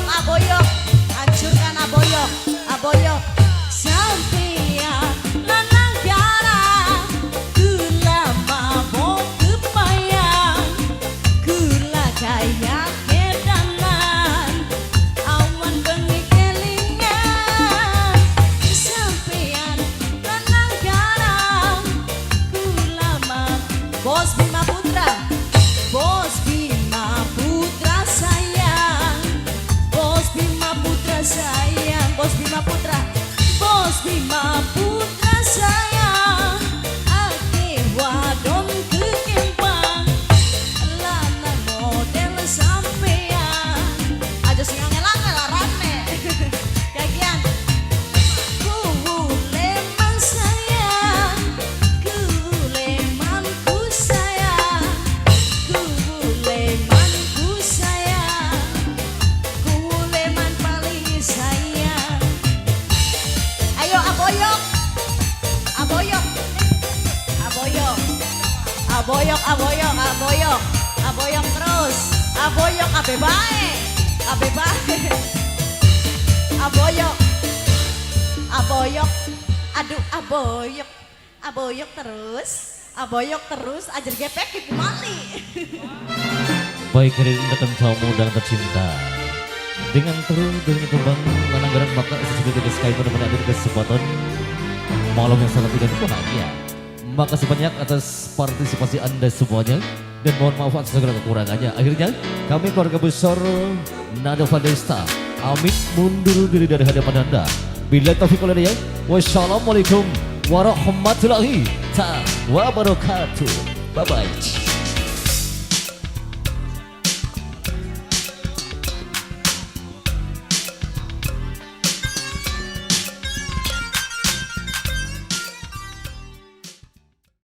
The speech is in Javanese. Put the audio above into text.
Aboyok, aboyok, hancurkan aboyok, aboyok. Sampeyan lanang garang, kula mabok kepayang, kula kaya kedanan, awan bengi kelingan. Sampeyan lanang garang, kula Bos Bima Putra, Bos Bima Putra sayang, Bos Bima Putra sayang, Bos Bima Putra, Bos Bima Putra sayang, akeh wadon kekempang, lanang model sampean, aja sing angel-angel rame, kagian. Kuleman sayang, kulemanku sayang, kulemanku sayang, kuleman paling sayang. Ayo aboyok, aboyok, aboyok, aboyok, aboyok, aboyok, aboyok terus, aboyok, abe bae, abe bae, aboyok, aboyok, aduh aboyok, aboyok terus, aboyok terus, ajar gepek ibu mali. Baik, hadirin rekan tamu dan tercinta. Dengan terus dengan kembang lanang garang, maka sesuatu tugas kami pada mengambil kesempatan malam yang sangat tidak bahagia. Makasih banyak atas partisipasi Anda semuanya dan mohon maaf atas segala kekurangannya. Akhirnya kami keluarga besar Nado Fadesta amit mundur diri dari hadapan Anda. Billahi taufiq wal hidayah. Wassalamualaikum warahmatullahi wabarakatuh. Bye bye.